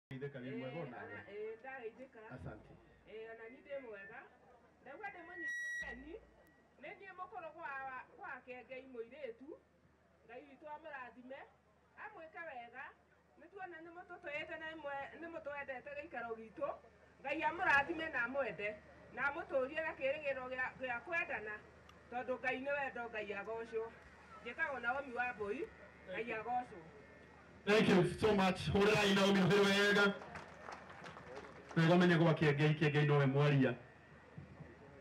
Geithĩka, wĩ mwega onawe? Ĩĩ, ndageithĩka. Asante. Ĩĩ, ona niĩ ndĩ mwega. Ndaigua ndĩ mũnyitũ ũgeni. Nĩ niĩ mũkũrũ gwa Kengei mũirĩtu. Ngai witũ amũrathime, amwĩke wega. Nĩ tuona nĩ mũtũtũĩte na nĩ mũtwendete gĩikaro gitũ. Ngai amũrathime na amwende na amũtũrie na kĩĩrĩgĩrĩro gĩa kwendana, tondũ Ngai nĩ wendo. Ngai agocwo. Njĩtagwo Naomi wa Mbũi. Ngai agocwo. Thank you so much. Hũrĩrai Naomi rũhĩ wega. Wega menye gwa Kĩengei, Kĩengei nowe mwaria.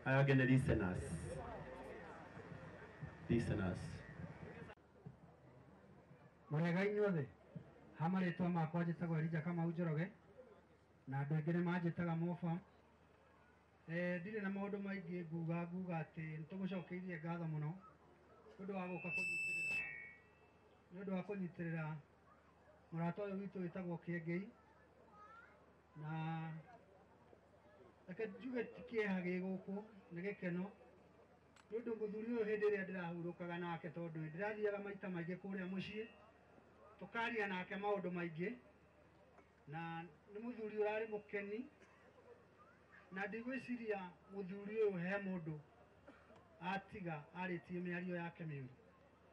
Aya angĩ nĩ listeners. Listeners. Mũrega inyuothe. Ha marĩtwa makwa njĩtagwo Elijah Kamau Njoroge, na andũ aingĩ nĩ manjĩtaga Mofa. Ndirĩ na maũndũ maingĩ nguga atĩ nĩtũmũcokeirie ngatho mũno nĩ ũndũ wa gũka kũnyitĩrĩra, nĩ ũndũ wa kũnyitĩrĩra mũrata ũyũ witũ wĩtagwo Kĩengei. Na reke njuge ti kĩeha gĩ gũkũ, nĩ gĩkeno nĩ ũndũ mũthuri ũyũ hĩndĩ ĩrĩa ndĩrahurũkaga nake, tondũ ndĩrathiaga maita maingĩ kũrĩa mũciĩ tũkaria nake maũndũ maingĩ, na nĩ mũthuri ũrarĩ mũkeni, na ndigwĩciria mũthuri ũyũ he mũndũ atiga arĩtie mĩario yake mĩũru.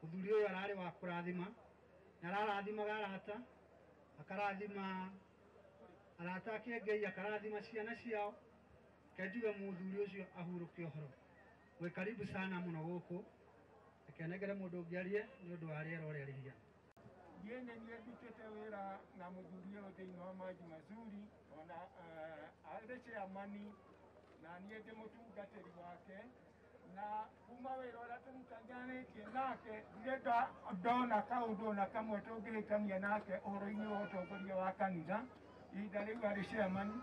Mũthuri ũyũ ararĩ wa kũrathima, na ararathimaga arata, akarathima arata a Kĩengei, akarathima ciana ciao. Reke njuge mũthuri ũcio ahurũke ũhoro. Mwĩ karibu sana mũno gũkũ. Reke nengere mũndũ ũngĩ arie nĩ ũndũ wa rĩera ũrĩa rĩhiana. Niĩ nĩ niĩ ndutĩte wĩra na mũthuri ũyũ thĩinĩ wa Maji Mazuri, ona arĩ chairman na niĩ ndĩ mũtungatĩri wake, na kuma wĩra ũrĩa tũrutanganĩtie nake ndirĩ ndona kaũndũ ona kamwe tũngĩhĩtania nake ũhoro-inĩ wa ũtongoria wa kanitha. Ihinda rĩu arĩ chairman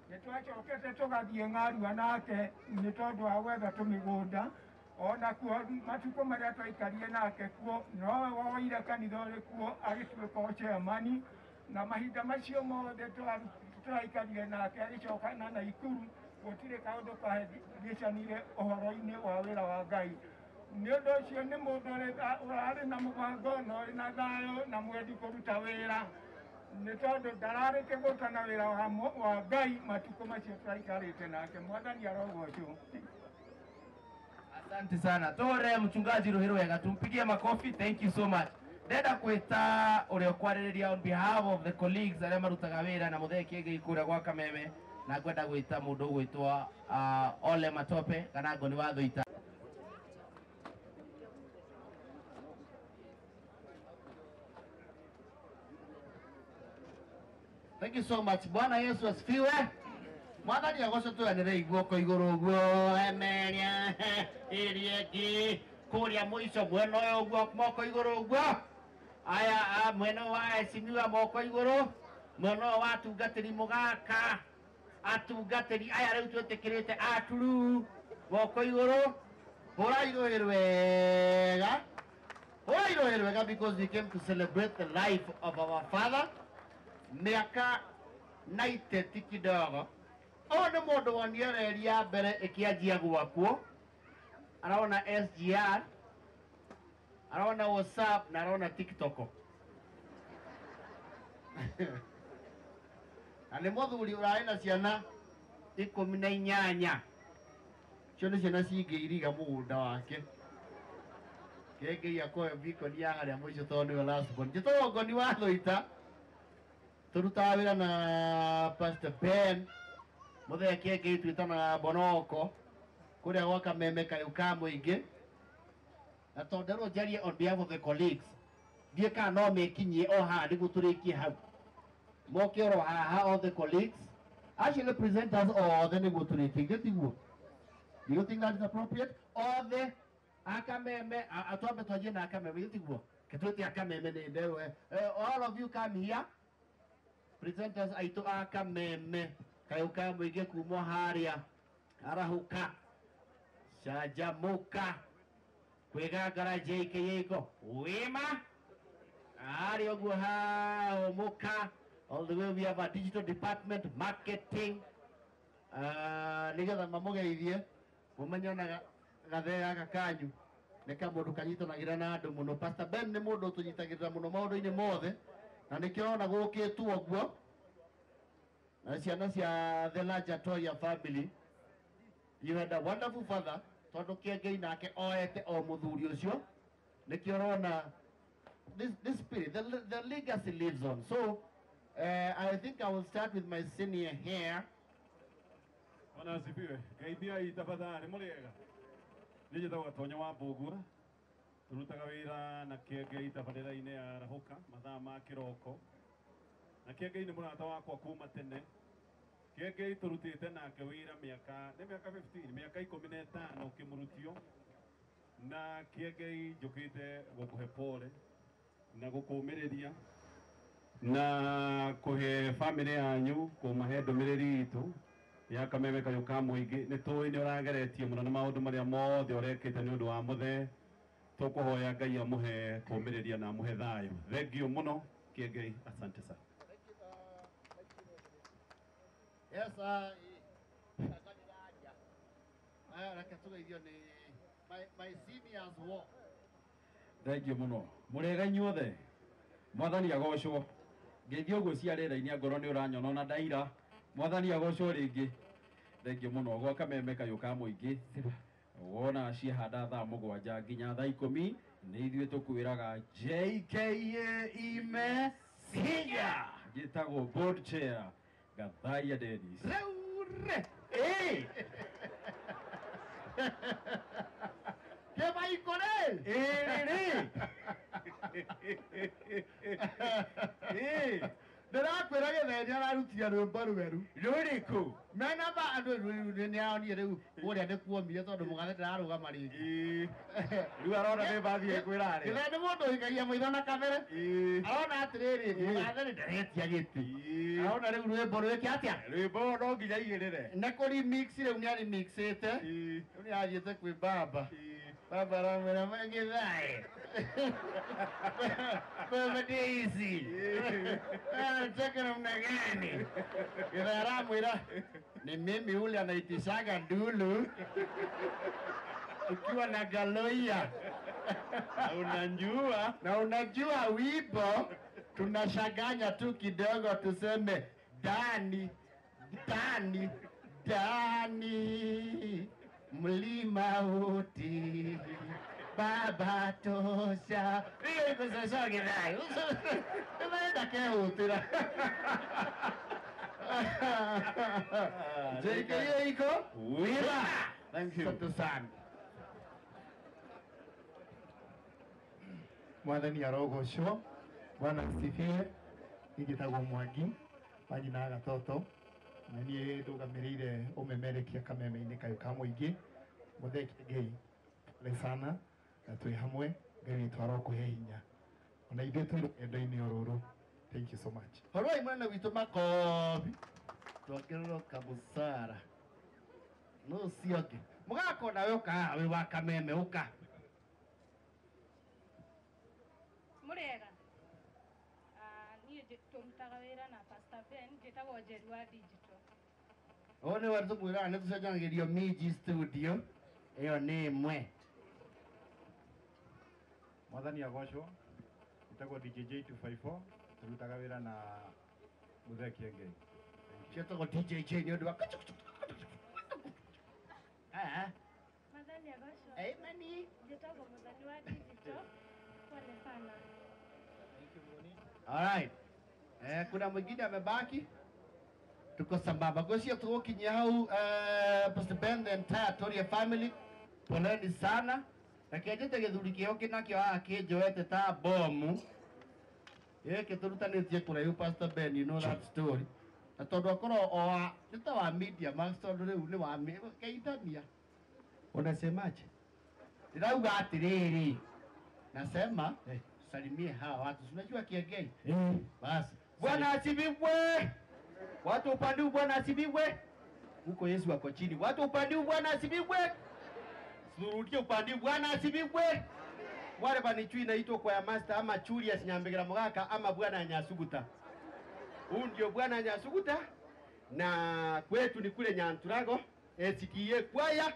nĩ twacokete tũgathiĩ ng'arua nake nĩ tondũ wa gwetha tũmĩgũnda. Ona kuo matukũ marĩa twaikarire nake kuo nowe woire kanitha ũrĩ kuo agĩtuĩka o chairman, na mahinda macio mothe tũraikarire nake agĩcoka na Naikuru gũtirĩ kaũndũ kahĩngĩcanire ũhoro-inĩ wa wĩra wa Ngai. Nĩ ũndũ ũcio nĩ mũndũ ũrarĩ na mũbango na ũrĩ na thayũ na mwendi kũruta wĩra, nĩ tondũ ndararĩ kĩgũta na wĩra wa Ngai matukũ macio tũraikarĩte nake. Mwathani arogocwo. Asante sana. Tore mchungaji rũhĩ rwega, tumpigie makofi. Thank you so much. Ndenda kwĩta ũrĩa ũkwarĩrĩria on behalf of the colleagues arĩa marutaga wĩra na mũthee Kĩengei kũrĩa gwa Kameme, na ngwenda gwĩta mũndũ ũgwĩtwo Ole Matope kana Ngoni wa Thũita. Thank you so much. Bwana Yesu asifiwe. Mwathani agocwo. Tuyanĩre iguoko igũrũ ũguo emeria ĩrĩa ĩngĩ kũrĩa mũico mwena ũyũ ũguo, moko igũrũ ũguo. Aya mwena wa heshimiwa, moko igũrũ. Mwena ũyũ wa atungatĩri mũgaka, atungatĩri aya rĩu twĩtĩkĩrĩte aturu, moko igũrũ. Hũrai rũĩ rwega, hũrai rũĩ rwega, because we came to celebrate the life of our father. Mĩaka 90 ti kidogo. Ũyũ nĩ mũndũ wonire reri ya mbere ĩkĩanjia gwakwo, arona SGR, arona WhatsApp na arona TikTok, na nĩ mũthuri ũrarĩ na ciana 18. Icio nĩ ciana cingĩiriga mũgũnda wake. Kĩengei akoe bikoni ya harĩa mũico tondũ nĩwe last born. Njĩtagwo Ngoni wa Thũita, tũrutaga wĩra na Pastor Ben mũthee Kĩengei, twĩtanaga Bonoko kũrĩa gwa Kameme kayũ ka mũingĩ. Na tondũ nderwo njarie on behalf of the colleagues, ndiĩ kana no mekinyie o haha nĩguo tũrĩkie hau, moke oro haha, all the colleagues, actually presenters othe, nĩguo tũrĩkie. Ithe tiguo? Do you think that is appropriate? Othe akameme, twambe twanjie na akameme. Ithe tiguo? Ketwĩte akameme nĩ nderwo. All of you come here, presenters aitũ a Kameme kayũ ka mũingĩ, kuma harĩa arahũka canjamũka kwĩgangara JKA wĩma harĩa ũguo haũmũka. All the way we have a digital department, marketing, nĩgetha mamũgeithie mũmenye ona gathee gaka kanyu nĩ kamũndũ kanyitanagĩra na andũ mũno. Pastor Ben nĩ mũndũ ũtũnyitagĩrĩra mũno maũndũ-inĩ mothe, na nĩkĩo ona gũkĩtwo ũguo. Na ciana cia the larger Toya family. You had a wonderful father tondu Kiengei nake oete o muthuri ucio nikio rona this spirit, the legacy lives on. So I think I will start with my senior here. Bwana asifiwe. Geithiai tafadhali muriega. Ni njĩtagwo Gatonyo wa Mbũgua. Tũrutaga wĩra na Kiengei tabarĩra-inĩ ya Arahũka mathaa ma kĩroko. Na Kiengei nĩ mũrata wakwa kuma tene. Kiengei tũrutĩte nake wĩra mĩaka, nĩ mĩaka 15, mĩaka 15 ũkĩmũrutio. Na Kiengei njũkĩte gũkũhe pole na gũkũmĩrĩria na kũhe famĩlĩ yanyu kũmahe ndũmĩrĩri itũ ya Kameme Kayũ ka Mũingĩ. Nĩ tũĩ nĩ ũrageretie mũno na maũndũ marĩa mothe ũrekĩte nĩ ũndũ wa mũthee. Tũkũhoya Ngai amũhe kũmĩrĩria na amũhe thayũ. Thank you mũno Kiengei, asante sana. Yes, reke tũgeithio nĩ my seniors walk. Thank you mũno. Mũrĩega inyuothe. Mwathani agocwo. Ngeithio ũguo cia rĩera-inĩ angorwo nĩ ũranyona ona ndaira. Mwathani agocwo rĩngĩ. Thank you mũno. Gwa Kameme Kayũ ka Mũingĩ. Wona ciahanda thaa 7 nginya thaa 10 nĩ ithuĩ tũkwĩraga JKA imesinya. Njĩtagwo board chair Gathaia Dennis. Reure. Kĩmaikũrĩ. Ĩrĩrĩ. Ndĩrakwĩra Gĩthenya ararutire rwĩmbo rwerũ. Rũrĩkũ? Mena ba andũ rĩu nĩ aronire rĩu kũrĩa nĩ kuomire tondũ mũgathe ndararũgama rĩngĩ. Rĩu arona nĩ mbathi ĩkwĩra rĩ. Gĩthenya nĩ mũndũ ũikagia maitho na kabere. Arona atĩrĩrĩ mũgathe nĩ ndaretia gĩtĩ. Arona rĩu rwĩmbo rwĩke atĩa? Rwĩmbo no nginya aigĩrĩre. Na kũ remix rĩu nĩ aremixĩte. Rĩu nĩ athiĩte kwĩ baba. Baba aramwĩra Gĩthaĩ. Baba Daisy. Anataka namna gani? Gĩthaĩ aramwĩra ni mimi ule anaitishaga ndulu ukiwa na galoia. Na unajua. Na unajua wimbo tunashaganya tu kidogo tuseme Dani Dani Dani mlima uti baba tosha. Hiyo iko sasa Gĩthaĩ. Unaenda kehutira. JKA iko wira. Thank you. Asante sana. Mwathani arogocwo. Bwana asifiwe. Njĩtagwo Mwangi wa nyina Gatoto. Na niĩ ndũgamĩrĩire ũmemerekia Kameme-inĩ Kayũ ka Mũingĩ. Mũthee Kiengei, pole sana na twĩ hamwe. Ngai witũ arokũhe hinya. Ona ithuĩ twĩ rũgendo-inĩ o rũrũ. Thank you so much. Horoi mwene witũ makobi. Tuongererwo busara. No ũcio ũngĩ. Mũgako nawe ũka haha wĩ wa Kameme ũka. Mũrĩega. Niĩ tũrutaga wĩra na Pastor Ben, njĩtagwo Njeru wa digital. Ũũ nĩwe tũkwĩraga nĩ tũcenjanagĩrio Miji studio. Ĩyo nĩ ĩmwe. Mwathani agocwo. Njĩtagwo DJ J254. Tũrutaga wĩra na Mũthee Kiengei. Ciĩtagwo DJ J nĩ ũndũ wa Mwathani agocwo. Amen. Njĩtagwo Mũthoni wa digital. Pole sana. All right. Kuna mwingine amebaki? Tuko sambamba. Gosia tũgũkinyia hau Pastor Ben the entire Toria family. Poleni sana. Reke njĩte gĩthuri kĩo kĩnakĩo haha kĩnjoete ta bomu. Gĩkĩ tũrutanĩtie kũraihu Pastor Ben, you know that story. Na tondũ akorwo o wa nĩ ta wa Media Max tondũ rĩu nĩ wa geithania. Unasemaje? Ndĩrauga atĩrĩrĩ. Nasema salimie hawa watu. Unajua Kiengei? Basi. Bwana asifiwe. Watu upande huu Bwana asifiwe. Huko Yesu ako chini. Watu upande huu Bwana asifiwe. Surudie upande huu Bwana asifiwe. Wale banichui inaitwa kwa ya master ama Julius Nyambegera Mugaka ama Bwana Nyasuguta. Huu ndio Bwana Nyasuguta na kwetu ni kule Nyanturago. Sikie kwaya.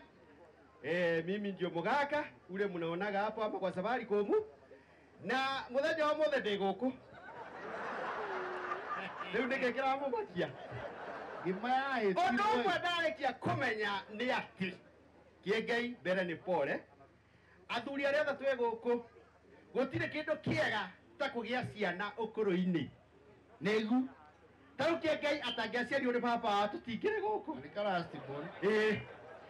Mimi ndio Mugaka ule mnaonaga hapo ama kwa safari komu. Na muthenya wa mothe ndi guku. Riu niki kiramumakia? Ũndũ ũmwe ndarĩkia kũmenya nĩ atĩ Kĩengei mbere nĩ pole. Athuri arĩa othe twĩ gũkũ gũtirĩ kĩndũ kĩega ta kũgĩa ciana ũkũrũ-inĩ. Nĩgu ta rĩu Kĩengei atangĩaciarirwo nĩ baba wao tũtingĩrĩ gũkũ. Ĩĩ.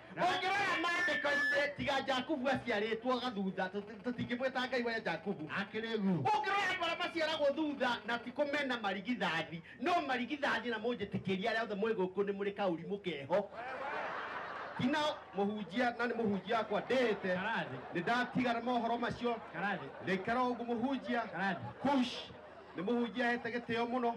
Ũngĩrora maandĩko-inĩ tiga Jakubu aciarĩtwo gathutha tũtingĩmwĩta Ngai wa Jakubu. Akĩrĩgu. Ũngĩrora andũ arĩa maciaragwo thutha na ti kũmena marigithathi no marigithathi na mũnjĩtĩkĩrie arĩa othe mwĩ gũkũ nĩ mũrĩ kaũrimũ keho. Tina mũhunjia na nĩ mũhunjia wakwa ndĩte nĩ ndatigana mohoro macio ndĩikara ũguo mũhunjia Kush nĩ mũhunjia ahete gĩtĩo mũno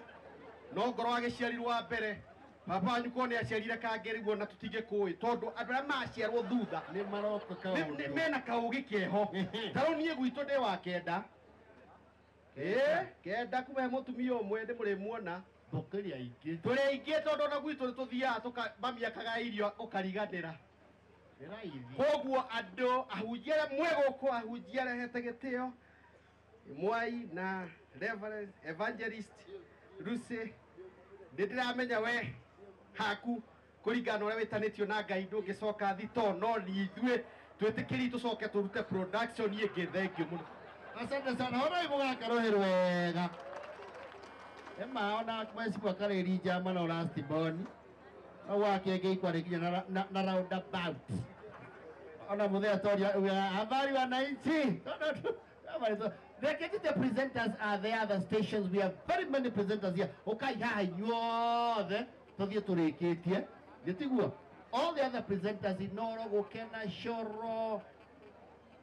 no ngoro agĩciarirwo wa mbere baba wanyu korwo nĩ aciarire kangĩ rĩu ona tũtingĩkũĩ tondũ andũ arĩa maciarwo thutha nĩ maroka kaũndũ mena kaũgĩ keho. Ta rĩu niĩ gwitũ ndĩ wa kenda. Ĩĩ kenda kuma he mũtumia ũmwe ndĩ mũrĩmuona. Tũkĩrĩ aingĩ. Tũrĩ aingĩ tondũ ona gwitũ nĩ tũthiaga mami akagaya irio ũkariganĩra. Koguo andũ ahunjia arĩa mwĩ gũkũ ahunjia arĩa hete gĩtĩo Mwai na Reverend Evangelist Lucy nĩ ndĩramenya we haku kũringana na ũrĩa wĩtanĩtio na Ngai ndũngĩcoka thito no nĩ ithuĩ twĩtĩkĩri tũcoke tũrute production ĩngĩ. Thank you mũno. Asante sana. Horai mũgaka rũhĩ rwega. Ema ona mweci akarĩri njama na last born. Hau wa Kĩengei kwarĩ nginya na roundabout. Ona mũthee atoria habari wananchi. The presenters are there, the stations. We have very many presenters here. Ukai haha inyuothe tũthiĩ tũrĩkĩtie. Gĩtiguo. All the other presenters Inoro, Gũkena, Coro,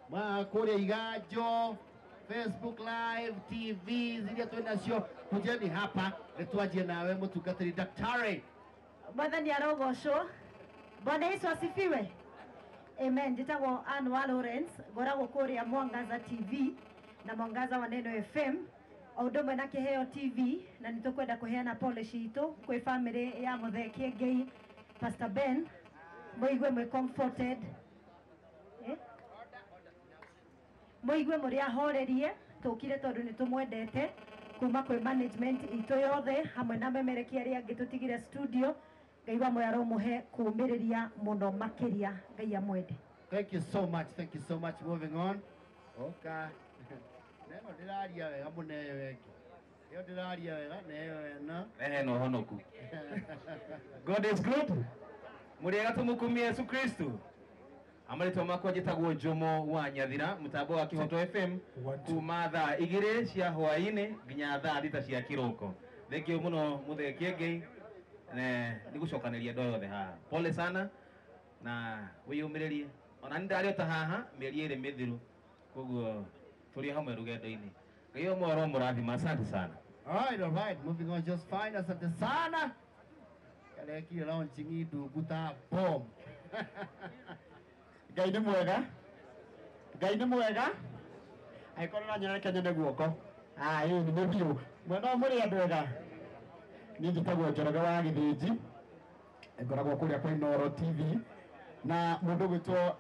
ma kũrĩa Iganjo, Facebook Live, TV ziria twĩ nacio. Kujeni hapa nĩ twanjie nawe mũtungatĩri daktari. Mwathani arogocwo. Bwana Yesu asifiwe. Amen. Njĩtagwo Ann wa Lawrence, ngoragwo kũrĩa Mwangaza TV na Mwangaza wa Neno FM o ũndũ ũmwe na Kĩheo TV, na nĩ tũkwenda kũheana pole citũ kwĩ family ya Mũthee Kĩengei, Pastor Ben, mũigue mwĩ comforted. Mũigue mũrĩ ahorerie, tũkire tondũ nĩ tũmwendete kuma kwĩ management itũ yothe hamwe na memerekia arĩa angĩ tũtigire studio. Ngai wa muoyo aromũhe kũũmĩrĩria mũno makĩria. Ngai amwende. Thank you so much. Thank you so much. Moving on. Okay. Neno ndĩraria wega mũneo ĩngĩ. Ĩyo ndĩraria wega neyo ĩno. Rehe na ũhonoku. God is good. Mũrĩega tũmũkumie Yesu Kristo. Amarĩtwa makwa njĩtagwo Jomo wa Nyathira, mũtambo wa Kĩhoto FM kuma thaa 2 cia hwaĩ-inĩ nginya thaa 6 cia kĩroko. Thank you mũno Mũthee Kĩengei nĩ gũcokanĩria andũ othe haha. Pole sana na wĩyũmĩrĩrie. Ona nĩ ndarĩ o ta haha mĩeri 2 mĩthiru, koguo tũrĩ hamwe rũgendo-inĩ. Ngai ũmwe aromũrathima. Asante sana. All right, moving on just fine. Asante sana. Karekire launching ndungu ta bomb. Ngai nĩ mwega. Ngai nĩ mwega. Angĩkorwo ũranyona reke nyone guoko. Ĩĩ nĩ biũ. Mwena mũrĩ andũ ega. Niĩ njĩtagwo Njoroge wa Gĩthĩnji. Ngoragwo kũrĩa kwa Inoro TV na mũndũ ũgwĩtwo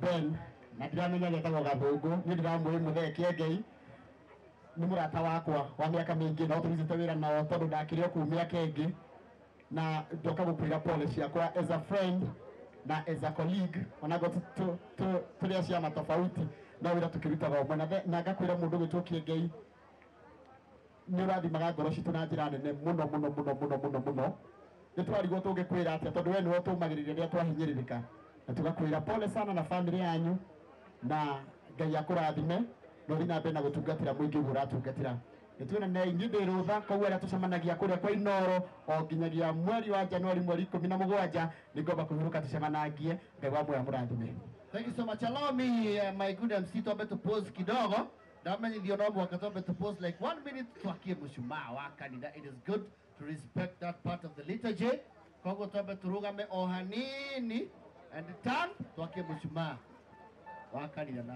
Ben na ndiramenya getagwo Gathũngũ. Niĩ ndĩramũĩ Mũthee Kĩengei. Nĩ mũrata wakwa wa mĩaka mĩingĩ no tũrutĩte wĩra nao tondũ ndakĩrĩ o kũu mĩaka ĩngĩ, na ndoka gũkwĩra pole ciakwa as a friend na as a colleague, onago tũrĩ a ciama tofauti no wĩra tũkĩrutaga ũmwe, na ngakwĩra mũndũ ũgwĩtwo Kĩengei nĩ ũrathimaga ngoro citũ na njĩra nene mũno mũno mũno mũno mũno mũno. Nĩ twarigwo tũngĩkwĩra atĩa tondũ we nĩwe ũtũmagĩrĩria rĩrĩa twahinyĩrĩrĩka, na tũgakwĩra pole sana na family yanyu, na Ngai akũrathime na ũthiĩ na mbere na gũtungatĩra mũingĩ ũguo ũratungatĩra. Nĩ tuonanei, niĩ ndĩ rũtha, koguo arĩa tũcemanagia kũrĩa kwa Inoro o nginyagia mweri wa Januari mweri 17 nĩ ngomba kũhurũka tũcemanangie. Ngai wa muoyo amũrathime. Thank you so much. Allow me, my good MC, tuambe tu pause kidogo. Ndamenyithio no mũhaka tuambe tu pause like 1 minute twakie mũcumaa wa kanitha. It is good to respect that part of the liturgy. Koguo tuambe turugame o hanini and turn twakie mũcumaa wa kanitha na